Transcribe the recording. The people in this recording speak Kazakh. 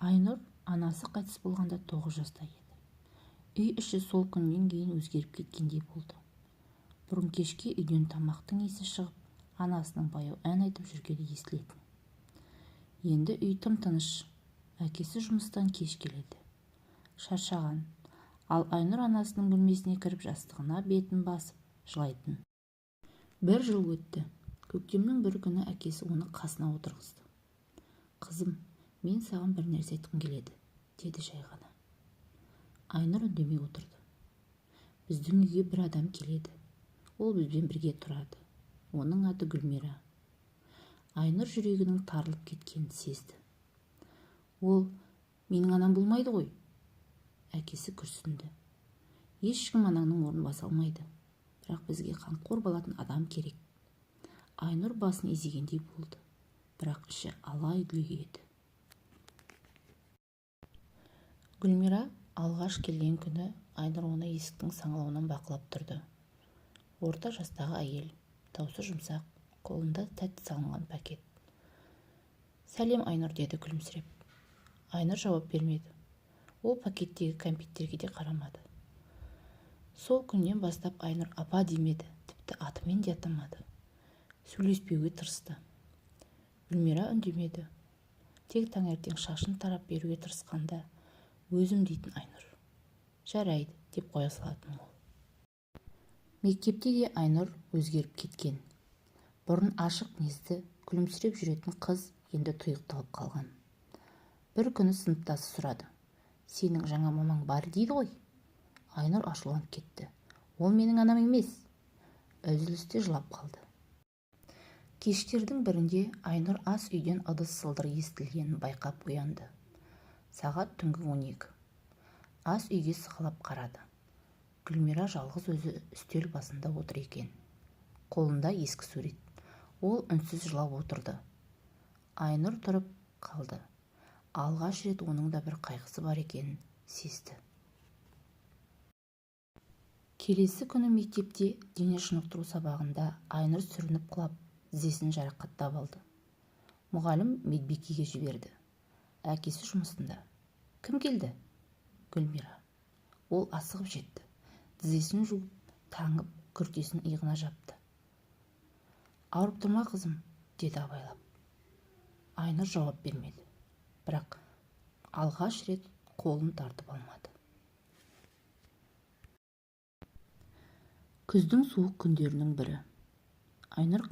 Айнұр анасы қайтыс болғанда 9 жаста еді. Үй іші сол күннен кейін өзгеріп кеткендей болды. Бұрын кешке үйден тамақтың иісі шығып, анасының баяу ән айтып жүргені естілетін. Енді үй тым-тыныш. Әкесі жұмыстан кеш келеді. Шаршаған. Ал Айнұр анасының бөлмесіне кіріп жастығына бетін басып, жылайтын. Бір жыл өтті. Көктемнің бір күні әкесі оны қасына отырғызды. Қызым, мен саған бір нәрсе айтқым келеді, деді жай ғана. Айнұр үндемей отырды. Біздің үйге бір адам келеді. Ол бізбен бірге тұрады. Оның аты Гүлмира. Айнұр жүрегінің тарылып кеткенін сезді. Ол менің анам болмайды ғой. Әкесі күрсінді. Ешкім анаңның орнын баса алмайды. Бірақ бізге қамқор болатын адам керек. Айнұр басын изегендей болды. Бірақ іші алай-дүлей еді. Гүлмира алғаш келген күні Айнұр оны есіктің саңылауынан бақылап тұрды. Орта жастағы әйел, даусы жұмсақ, қолында тәтті салынған пакет. Сәлем, Айнұр, деді күлімсіреп. Айнұр жауап бермеді. Ол пакеттегі кәмпиттерге де қарамады. Сол күннен бастап Айнұр апа демеді, тіпті атымен де атамады. Сөйлеспеуге тырысты. Гүлмира үндемеді. Тек таңертең шашын тарап беруге тырысқанда өзім дейтін Айнұр. Жарайды, деп қоя салатын ол. Мектепте де Айнұр өзгеріп кеткен. Бұрын ашық мінезді, күлімсіреп жүретін қыз енді тұйықталып қалған. Бір күні сыныптасы сұрады. Сенің жаңа мамаң бар дейді ғой? Айнұр ашуланып кетті. Ол менің анам емес. Үзілісте жылап қалды. Кештердің бірінде Айнұр ас үйден ыдыс сылдыры естілгенін байқап оянды. Сағат түнгі 12. Ас үйге сығалап қарады. Гүлмира жалғыз өзі үстел басында отыр екен. Қолында ескі сурет. Ол үнсіз жылап отырды. Айнұр тұрып қалды. Алғаш рет оның да бір қайғысы бар екенін сезді. Келесі күні мектепте дене шынықтыру сабағында Айнұр сүрініп құлап, тізесін жарақаттап алды. Мұғалім медбикеге жіберді. Әкесі жұмысында. Кім келді? Гүлмира. Ол асығып жетті. Тізесін жуып, таңып, күртесін иығына жапты. Ауырып тұрма, қызым, деді абайлап. Айнұр жауап бермеді. Бірақ алғаш рет қолын тартып алмады. Күздің суық күндерінің бірі. Айнұр